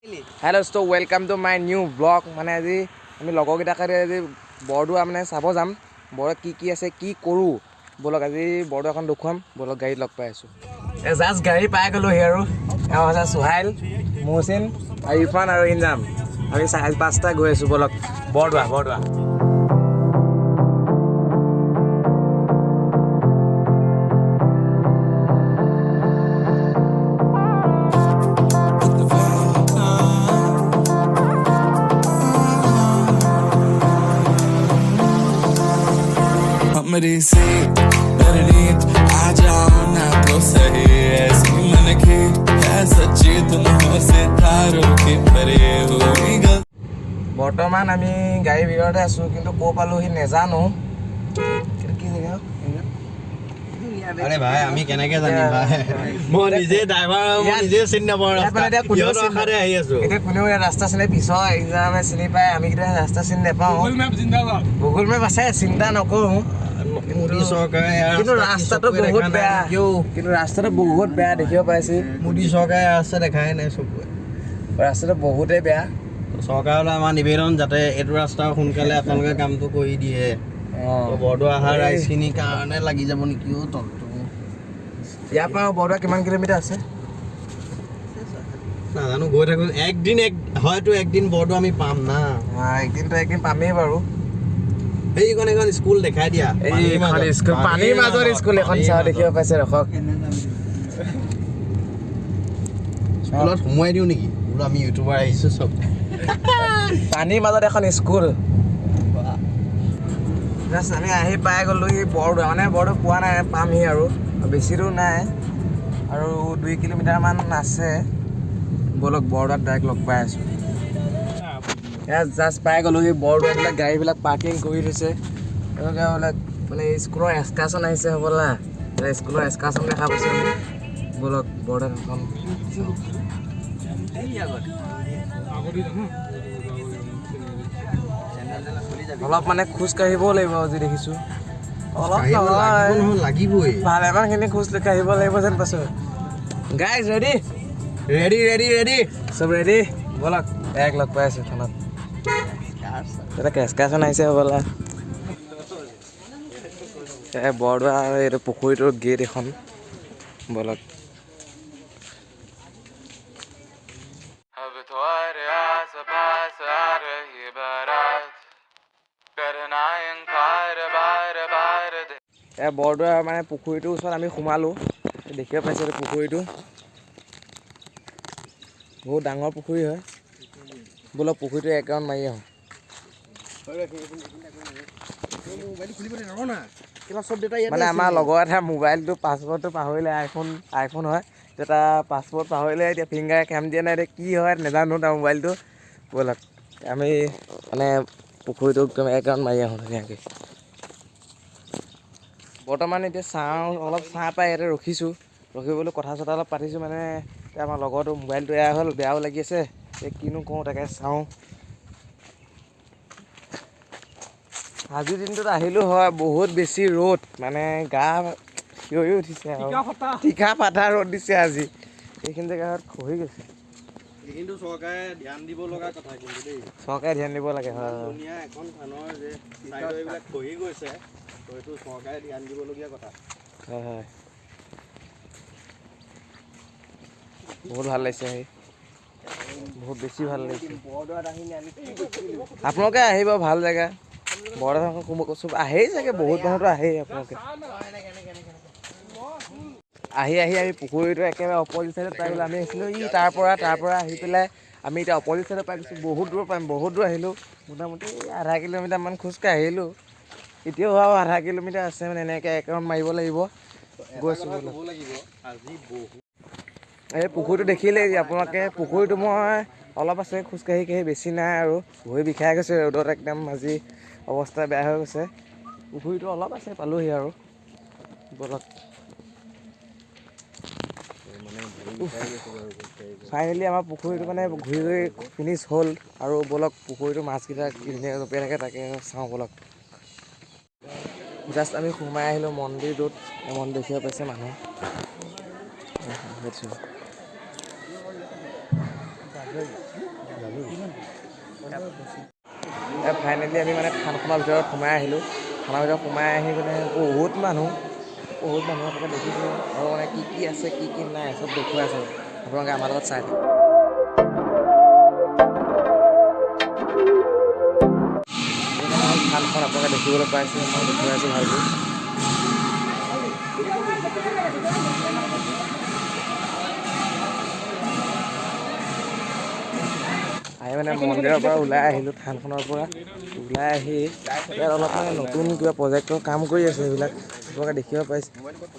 Hello' দোস্ত, welcome to my new vlog. মানে আজি আমি লগৰকেইটাকে আজি বৰদোৱা মানে চাব যাম। বৰদোৱাত কি কি আছে, কি কৰোঁ, ব'লক আজি বৰদোৱাখন দেখুৱাম। ব'লক, গাড়ীত লগ পাই আছোঁ। জাষ্ট গাড়ী পাই গ'লোহি আৰু এওঁ আছে চুহাইল, মহচিন আৰু ইৰফান আৰু ইনজাম। আমি চাৰি পাঁচটা গৈ আছোঁ। ব'লক বৰদোৱা বৰদোৱা। मेरी सी परिणीत, आ जाओ ना तो सही। ऐसी मन की है सच्ची, तुम हो सितारों की परे हुई गल। বৰ্তমান আমি গাড়ীৰ ভিতৰতে আছোঁ, কিন্তু ক'ৰ পালোহি নেজানো। এইটো কি জেগা? আৰে ভাই, আমি কেনেকে জানিম ভাই? মই নিজে ড্ৰাইভাৰ, মই নিজে চিনি নাপাওঁ ইয়াত ৰাস্তা। মানে এতিয়া কোনেও সিহঁতৰ চিনি আশাতে আহি আছো। এতিয়া কোনেও ইয়াত ৰাস্তা চিনি, পিছৰ এক্সামে চিনি পায়, আমি কেতিয়া ৰাস্তা চিনি নাপাওঁ। গুগল মেপ আছে, চিন্তা নকৰোঁ। মোদী চৰকাৰে ইয়াৰ কিন্তু ৰাস্তা কি ৰাস্তাটো চকুৱে বহুত দেখা নাই বেয়া। নেকি অ'? কিন্তু ৰাস্তাটো বহুত বেয়া, দেখিব পাইছি। মোদী চৰকাৰে ইয়াৰ ৰাস্তা দেখাই নাই চকুৱে। ৰাস্তাটো বহুতেই বেয়া। চৰকাৰলৈ আমাৰ নিবেদন, যাতে এইটো ৰাস্তা সোনকালে আপোনালোকে কামটো কৰি দিয়ে। অঁ। বৰদোৱা অহা ৰাইজখিনিৰ কাৰণে লাগি যাব নেকি অ' তলটো। ইয়াৰ পৰা বৰদোৱা কিমান কিলোমিটাৰ আছে? নাজানো, গৈ থাকো। একদিন এক হয়তো একদিন বৰদোৱা আমি পাম না। একদিনতো একদিন পামেই বাৰু। সেইখন এখন স্কুল দেখাই দিয়া। পানীৰ এইখন মাজত। স্কুল, পানীৰ মাজত স্কুল এখন। পানীৰ চাওঁ, মাজত। দেখিব পাইছে, ৰখক। স্কুলত সোমোৱাই দিওঁ নেকি? বোলো আমি ইউটিউবাৰ আহিছো চব। পানীৰ মাজত এখন স্কুল। জাষ্ট আমি আহি পাই গ'লোহি বৰদোৱা। মানে বৰদোৱা পোৱা নাই, পামহি আৰু বেছি দূৰ নাই আৰু 2 কিলোমিটাৰমান আছে। ব'লক, বৰদোৱাত ডাইৰেক্ট লগ পাই আছোঁ। ইয়াত জাষ্ট পাই গ'লোহি বৰদোৱা। এইবিলাক গাড়ীবিলাক পাৰ্কিং কৰি থৈছে। তেওঁলোকে এইবিলাক মানে স্কুলৰ এক্সকাৰ্ছন আহিছে হ'বলা। এতিয়া স্কুলৰ এক্সকাৰ্ছন দেখা পাইছোঁ আমি। ব'লক, বৰদোৱাত এখন। অলপ মানে খোজ কাঢ়িবও লাগিব আজি দেখিছোঁ অলপ। কাঢ়িব নহয়। লাগিব নহয়, লাগিবই। ভালেমানখিনি খোজ কাঢ়িব লাগিব যেন পাইছোঁ। Guys, ready? Ready, ready, ready. চব ৰেডি। ব'লক, এক লগ পাই আছোঁ থানাত। এটা এক্সকাৰ্ছন আহিছে হ'বলা। এই বৰদোৱা, এইটো পুখুৰীটোৰ গেট এখন। ব'লক। अब तुम्हारे आस पास आ रही बारात, करना इनकार बार बार। এই বৰদোৱা মানে পুখুৰীটোৰ ওচৰত আমি সোমালোঁ। দেখিব পাইছে, এইটো পুখুৰীটো বহুত ডাঙৰ পুখুৰী হয়। ব'লক, পুখুৰীটো এক ৰাউণ্ড মাৰি আহোঁ। মানে আমাৰ লগৰ এটা মোবাইলটো পাছৱৰ্ডটো পাহৰিলে। আইফোন, আইফোন হয়। এতিয়া তাৰ পাছৱৰ্ড পাহৰিলে, এতিয়া ফিংগাৰ কাম দিয়া নাই। এতিয়া কি হয় নাজানো তাৰ মোবাইলটো। ব'লক, আমি মানে পুখুৰীটো একদম এক ৰাউণ্ড মাৰি আহোঁ ধুনীয়াকৈ। বৰ্তমান এতিয়া ছাঁ, অলপ ছাঁ পাই ইয়াতে ৰখিছোঁ। ৰখিবলৈ কথা চথা অলপ পাতিছোঁ। মানে এতিয়া আমাৰ লগৰটো মোবাইলটো এয়া হ'ল, বেয়াও লাগি আছে। এতিয়া কিনো কওঁ, তাকে চাওঁ। আজিৰ দিনটোত আহিলোঁ হয়, বহুত বেছি ৰ'দ, মানে গা থিয়ৰি উঠিছে আৰু টিকা ফাটা ৰ'দ দিছে আজি। এইখিনি জেগাত খহি গৈছে। কিন্তু চৰকাৰে ধ্যান দিব লগা কথা কিন্তু দেই। চৰকাৰে ধ্যান দিব লাগে, হয় হয়। ধুনীয়া এখন থানৰ যে চাইডৰ এইবিলাক খহি গৈছে, তো এইটো চৰকাৰে ধ্যান দিবলগীয়া কথা। হয় হয়, বহুত ভাল লাগিছে আহি, বহুত বেছি ভাল লাগিছে। আপোনালোকে আহিব, ভাল জেগা বৰদোৱা। চব আহেই চাগে, বহুত মানুহতো আহেই। আপোনালোকে আহি আহি আমি পুখুৰীটো একেবাৰে অপজিট চাইডত পাই গ'লো। আমি আহিছিলোঁ ই তাৰ পৰা আহি পেলাই আমি এতিয়া অপজিট চাইডত পাই গৈছোঁ। বহুত দূৰ পাম, বহুত দূৰ আহিলোঁ। মোটামুটি আধা কিলোমিটাৰমান খোজকাঢ়ি আহিলোঁ। এতিয়াও আৰু আধা কিলোমিটাৰ আছে, মানে এনেকৈ এক ৰাউণ্ড মাৰিব লাগিব। গৈছোঁ, ব'লক। ক'ব লাগিব আজি বহুত এই পুখুৰীটো দেখিলেই আপোনালোকে। পুখুৰীটো মই অলপ আছে খোজকাঢ়ি কাঢ়ি, বেছি নাই আৰু। ভৰি বিষাই গৈছে ৰ'দত, একদম আজি অৱস্থা বেয়া হৈ গৈছে। পুখুৰীটো অলপ আছে, পালোহি আৰু। ব'লক। ফাইনেলি আমাৰ পুখুৰীটো মানে ঘূৰি ঘূৰি ফিনিছ হ'ল আৰু। ব'লক, পুখুৰীটো মাছকেইটা কি ধুনীয়াকৈ জঁপিয়াই থাকে, তাকে চাওঁ ব'লক। জাষ্ট আমি সোমাই আহিলোঁ মন্দিৰটোত। এই মন্দিৰ দেখিব পাইছে মানুহ। দেখিছোঁ। ফাইনেলি আমি মানে থানখনৰ ভিতৰত সোমাই আহিলোঁ। থানৰ ভিতৰত সোমাই আহি মানে বহুত মানুহ, বহুত মানুহ আপোনালোকে দেখিছে। আৰু মানে কি কি আছে, কি কি নাই, চব দেখুৱাই আছে। আপোনালোকে আমাৰ লগত চাই থাকক। এইখন হ'ল থানখন, আপোনালোকে দেখিবলৈ পাইছে, মই দেখুৱাই আছোঁ ভালকৈ। আহি মানে মন্দিৰৰ পৰা ওলাই আহিলোঁ, থানখনৰ পৰা ওলাই আহি ইয়াত অলপ মানে নতুন কিবা প্ৰজেক্টৰ কাম কৰি আছে, সেইবিলাক আপোনালোকে দেখিব পাইছে।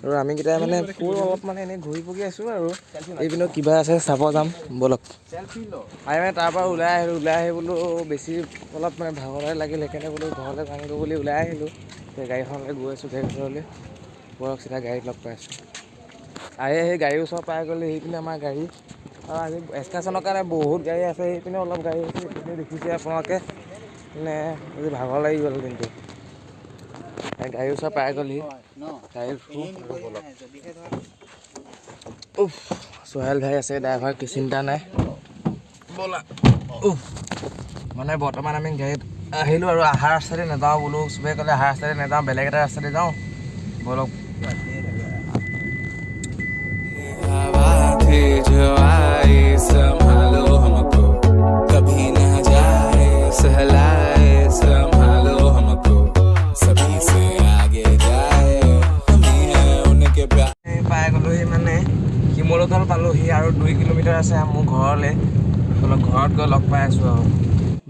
আৰু আমিকেইটাই মানে ফুৰ অলপ মানে এনেই ঘূৰি পকি আছোঁ আৰু এইপিনেও কিবা আছে চাব যাম ব'লক। আমি মানে তাৰ পৰা ওলাই আহিলোঁ, ওলাই আহি বোলো বেছি অলপ মানে ভাগৰ লাগিল, সেইকাৰণে বোলো ঘৰলৈ যাওঁগৈ বুলি ওলাই আহিলোঁ। এতিয়া গাড়ীখনলৈ গৈ আছোঁ, গাড়ীৰ ওচৰলৈ ব'লক, চিধা গাড়ীত লগ পাই আছোঁ। আহি আহি গাড়ীৰ ওচৰ পাই গ'লোঁ, সেইপিনে আমাৰ গাড়ী। আৰু আজি এক্সকাৰচনৰ কাৰণে বহুত গাড়ী আছে, সেইপিনে অলপ গাড়ী আছে, সেইপিনে দেখিছে আপোনালোকে। মানে আজি ভাগৰ লাগি গ'ল কিন্তু। এই গাড়ীৰ ওচৰ পাই গ'লহি, গাড়ী উঠো আৰু ব'লক। উফ, সোহেল ভাই আছে ড্ৰাইভাৰ, কি চিন্তা নাই, ব'লা। উফ, মানে বৰ্তমান আমি গাড়ীত আহিলোঁ আৰু আহা ৰাস্তাতে নাযাওঁ বোলো, চবেই ক'লে আহা ৰাস্তাতে নাযাওঁ, বেলেগ এটা ৰাস্তাতে যাওঁ, ব'লক। हवा थी जो आई, संभालो हमको, कभी ना जाए सहलाए, संभालो हमको, सभी से आगे जाए, हम ही हैं उनके प्यार। এই পাই গ'লোহি, মানে শিমলুতল পালোহি আৰু 2 কিলোমিটাৰ আছে মোৰ ঘৰলৈ। অলপ ঘৰত গৈ লগ পাই আছোঁ আৰু।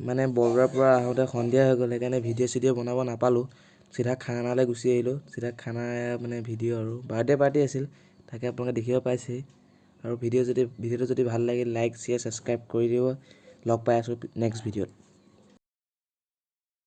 মানে বৰদোৱাৰ পৰা আহোঁতে সন্ধিয়া হৈ গ'ল, সেইকাৰণে ভিডিঅ' চিডিঅ' বনাব নাপালোঁ। চিধা খানালৈ গুচি আহিলোঁ। চিধা খানা মানে ভিডিঅ' আৰু বাৰ্থডে পাৰ্টি আছিল, তাকে আপোনালোকে দেখিব পাইছেই। আৰু ভিডিঅ'টো যদি ভাল লাগিল, লাইক, শ্বেয়াৰ, ছাবস্ক্ৰাইব কৰি দিব। লগ পাই আছোঁ নেক্সট ভিডিঅ'ত।